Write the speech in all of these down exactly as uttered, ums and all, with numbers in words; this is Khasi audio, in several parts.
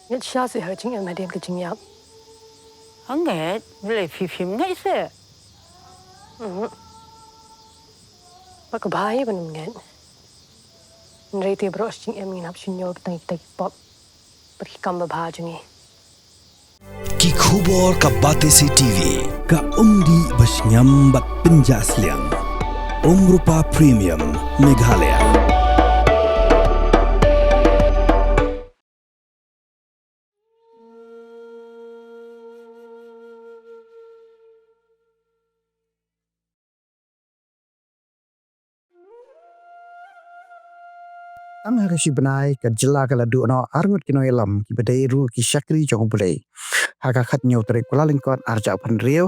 Ngeit shisha seh ha ka jingim hadien ka jingïap. Ngeit, balei phi phim ngeit seh? Mhm. Ba ka bha hi ban ym ngeit. Hynrei te baroh shi jingim ngin hap shu ñiew kita kita ki pop bad ki kam babha jong ngi. Ki khubor ka Batesi TV, ka umdih ba shngiam bad pynjah sliang. Umrupa Premium, Meghalaya. Tang ha ka shi bnai ka jylla ka la duh noh arngut ki nongïalam kiba dei ruh ki shakri jong U Blei. Ha ka khathynñiew tarik Kyllalyngkot arhajar arphew hynriew,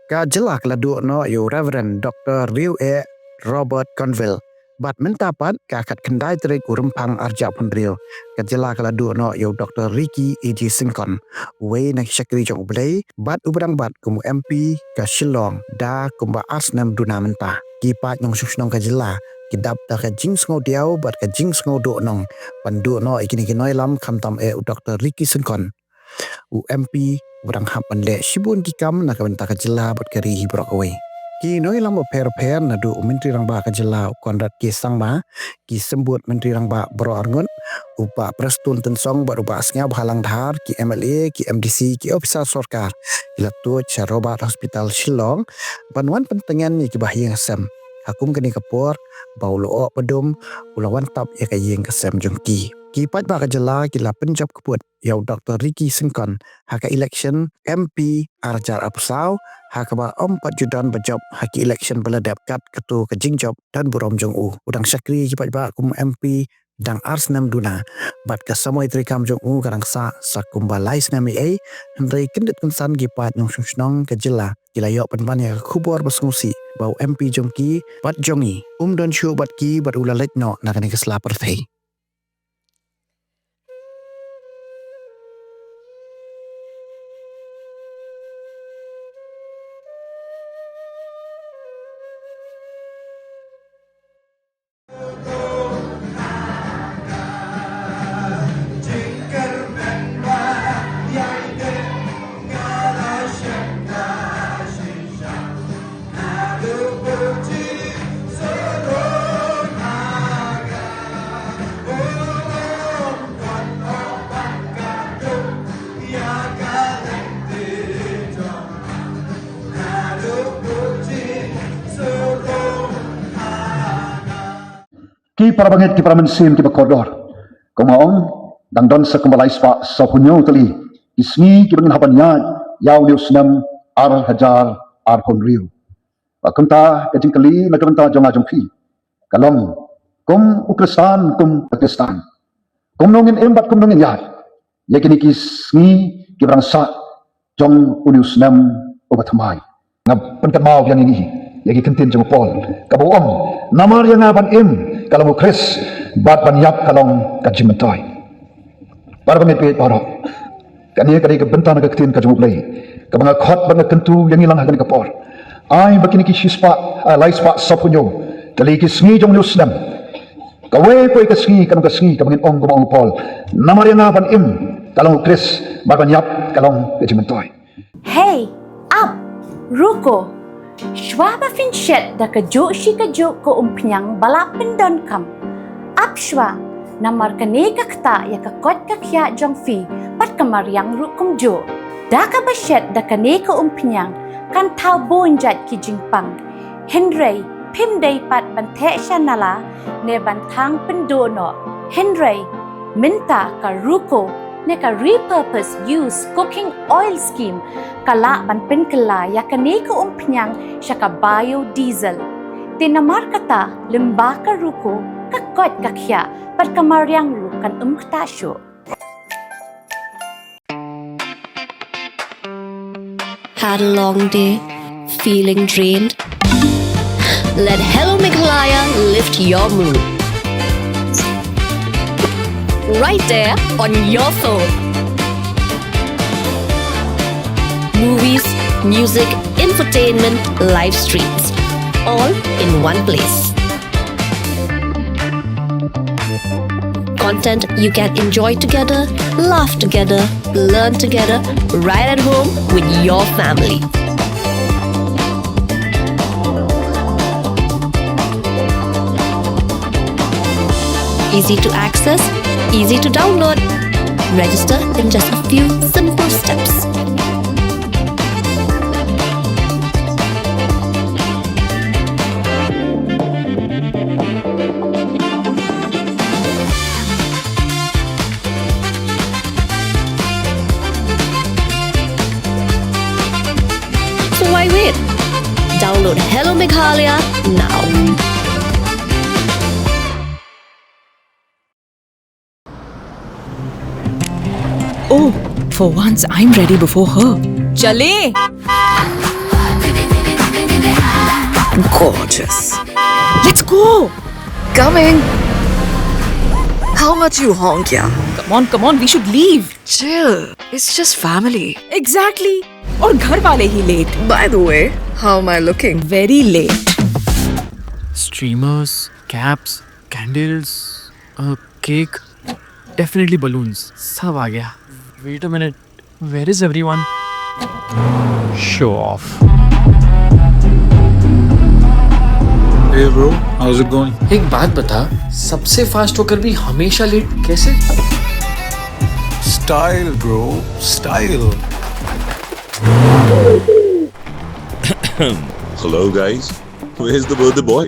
ka jylla ka la duh noh ïa u Reverend Doktor Rieweh Robert Conville. Bad mynta pat ka khatkhyndai tarik u Rymphang arhajar arphew hynriew, ka jylla ka la duh noh ïa u Doktor Ricky A J Syngkon, uwei na ki shakri jong U Blei bad uba dang bat kum u M P ka Shillong da kumba ar snem duna mynta. Ki paid nongshong shnong ka jylla ki dap da ka jingsngewdiaw bad ka jingsngewduh nong ban duh noh ïa kine ki nongïalam, khamtam eh u Doktor Ricky Syngkon, u M P uba dang hap ban leh shibun ki kam na ka bynta ka jylla bad ka ri hi baroh kawei. Ki nongïalam bapher bapher naduh u Myntri Rangbah ka jylla u Conrad K Sangma, ki symbud Myntri Rangbah baroh arngut, u Bah Prestone Tynsong bad u Bah Sniawbhalang Dhar, ki M L A, ki M D C, ki ophisar sorkar, ki la tuid sha Robert Hospital Shillong ban wan pyntngen ïa ki ba ha ïing ha sem ha kum kane ka por ba u lyoh badum u la wan tap ïa ka ïing ka sem jong ki. Ki paidbah ka jylla ki la pynjop kput ïa u Doktor Ricky Syngkon ha ka election M P arhajar arphew saw, ha kaba ym pat ju don ba jop ha ki election ba la dep kat kato ka jingjop don burom jong u. U dang shakri ïa ki paidbah kum M P dang ar snem duna bad ka samoi treikam jong u ka dang sah sa kumba lai snem ei ei. Hynrei kyndit kynsan ki paid nongshong shnong ka jylla ki la ïoh pynban ïa ka khubor ba sngewsih ba u M P jong ki bad jong ngi um don shuh bad ki bad u la leit noh na kane ka sla pyrthei. Ki para bangeit, ki para mynsiem kiba kordor, kumba ong, dang don sa kumba lai spah sawphew hynñiew tylli ki sngi kiba ngin hap ban ïaid ïa une u snem ar hajar arphew hynriew. Bad kumta ka jingkylli na ka bynta jong nga jong phi ka long, kum u Khristan, kum ka Khristan, kumno ngin im bad kumno ngin ïaid ïa kine ki sngi kiba dang sah jong une u snem uba thymmai? Nga pynkynmaw ïa ngi ïa ki ktien jong u Paul kaba ong, namar ïa nga ban im ka long u Khrist bad ban ïap ka long ka jingmyntoi. Para bangeit baroh, kane ka dei ka bynta na ka ktien ka jong u Blei kaba nga khot bad nga kyntu ïa ngi lang ha kane ka por. Ai ba kine ki shispah, ah, lai spah sawphew hynñiew tylli ki sngi jong une u snem, kawei kawei ka sngi kan long ka sngi kaba ngin ong kumba ong u Paul, namar ïa nga ban im ka long u Khrist bad ban ïap ka long ka jingmyntoi. Hei, ap, ruko. Shuwa ba phin shet da kajuh shi kajuh ka umphniang ba la pyndonkam, ap shuwa, namar kane ka ktah ïa ka koit ka khiah jong phi bad ka mariang ruh kumjuh. Da kaba shet da kane ka umphniang kan thaw bun jait ki jingpang. Hynrei phim dei pat ban theh sha nala ne ban thang pynduh noh. Hynrei mynta ka ruko ne ka repurpose use cooking oil scheme ka lah ban pynkylla ïa kane ka umphniang sha ka biodiesel. Te namar kata lyngba ka ruko ka koit ka khiah bad ka mariang ruh kan ym ktah shuh. Had a long day? Feeling drained? Let Hello Meghalaya lift your mood. Right there on your phone. Movies, music, entertainment, live streams, all in one place. content you can enjoy together, laugh together, learn together, right at home with your family. Easy to access, easy to download. Register in just a few simple steps. So why wait? Download Hello Meghalaya now. Oh, for once I'm ready before her. चले। Gorgeous. Let's go. Coming. How much you honk, yeah? Come on, come on, we should leave. Chill. It's just family. Exactly. और घर वाले ही late. By the way, how am I looking? Very late. Streamers, caps, candles, a cake, definitely balloons. सब आ गया. Wait a minute. Where is everyone? Show off. Hey bro, how's it going? एक बात बता, सबसे फास्ट होकर भी हमेशा लेट कैसे? Style, bro, style. Hello guys, where's the birthday boy?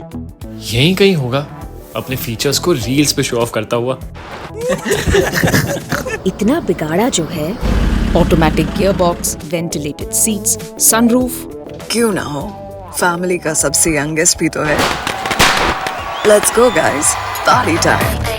यहीं कहीं होगा, अपने फीचर्स को रील्स पे शो ऑफ करता हुआ. इतना बिगाड़ा जो है. Automatic gearbox, ventilated seats, sunroof. क्यों ना हो, फैमिली का सबसे यंगेस्ट भी तो है. Let's go guys, party time.